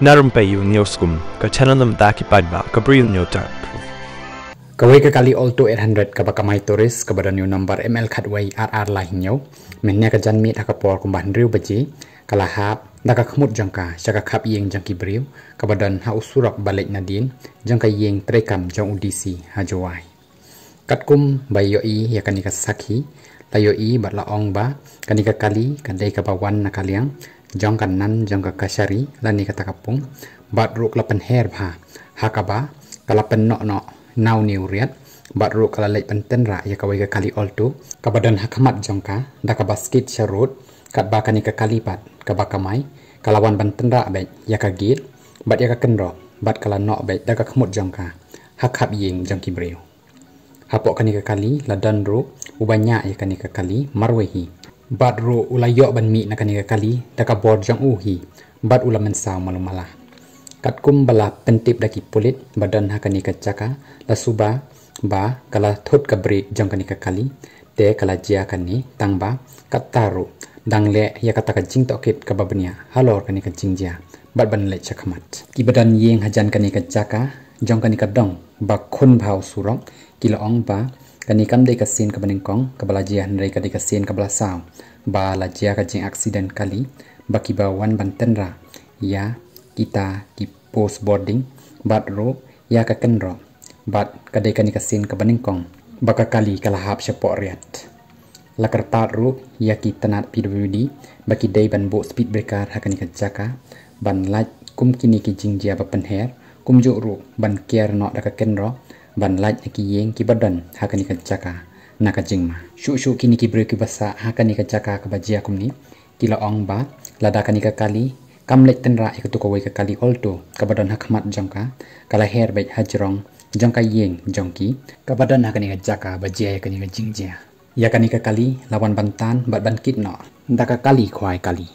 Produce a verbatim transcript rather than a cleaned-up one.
Na rympei ïa u Newskum, ka channel namar ki paidbah ka briew hynñiewtrep. Kawei ka kali Alto eight hundred kaba kamai tourist kaba don ïa u number M L khatwei ar ar lai hynñiew, mynne ka janmiet ha ka por kumba hynriew baje, ka la hap da ka khmut jong ka sha ka khap ïing jong ki briew kaba don ha u surok ba leit nadien jong ka ïing treikam jong u D C ha Jowai. Katkum ba ïohi ïa kane ka sakhi, la ïohi bad la ong ba kane ka kali ka dei kaba wan na ka liang jong ka nan jong ka kashari lane kata ka pung, bad ruh ka la pynher bha ha kaba ka la pynnoh noh na une u riat, bad ruh ka la leit pyntynrah ïa kawei ka kali Alto kaba don ha khmat jong ka da kaba skit sha rud, katba kane ka kali pat kaba kamai ka la wan ban tynrah beit ïa ka gate bad ïa ka kynroh, bad ka la noh beit da ka khmut jong ka ha khap ïing jong ki briew. Hapoh kane ka kali la don ruh uba ñiah ïa kane ka kali marwei hi, bad ruh u la ïoh ban mih na kane ka kali da ka bor jong u hi, bad u la mynsaw malu mala. Katkum ba la pyntip da ki pulit ba don ha kane ka jaka, la suba ba ka la thut ka brake jong kane ka kali, te ka la jia kane tang ba kata ruh dang leh ïa kata ka jingtohkit kaba bniah halor kane ka jingjia bad ban leit sha khmat. Kiba don ïing hajan kane ka jaka jong kane ka dong ba khun bha u surok ki la ong ba kane kam dei ka sien kaba nyngkong kaba la jia, hynrei ka dei ka sien kaba la saw ba la jia ka jing accident kali, ba kiba wan ban tynrah ïa kita ki post boarding bad ruh ïa ka kynroh, bad ka dei kane ka sien kaba nyngkong ba ka kali ka la hap shapoh riat. La kyrpad ruh ïa ki tnat P W D ba ki dei ban buh speed breaker ha kane ka jaka ban lait kum kine ki jingjia ba pynher, kumjuh ruh ban kiar noh da ka kynroh ban lait na ki ïing kiba don ha kane ka jaka na ka jingma. Shuh shuh kine ki briew kiba sah ha kane ka jaka kaba jia kumne ki la ong ba lada kane ka kali kam leit tynrah ïa katu kawei ka kali Alto kaba don ha khmat jong ka, ka la her beit ha jrong jong ka ïing jong ki kaba don ha kane ka jaka ba jia ïa kane ka jingjia. Ïa kane ka kali la wan ban tan bad ban kit noh da ka kali khwai kali.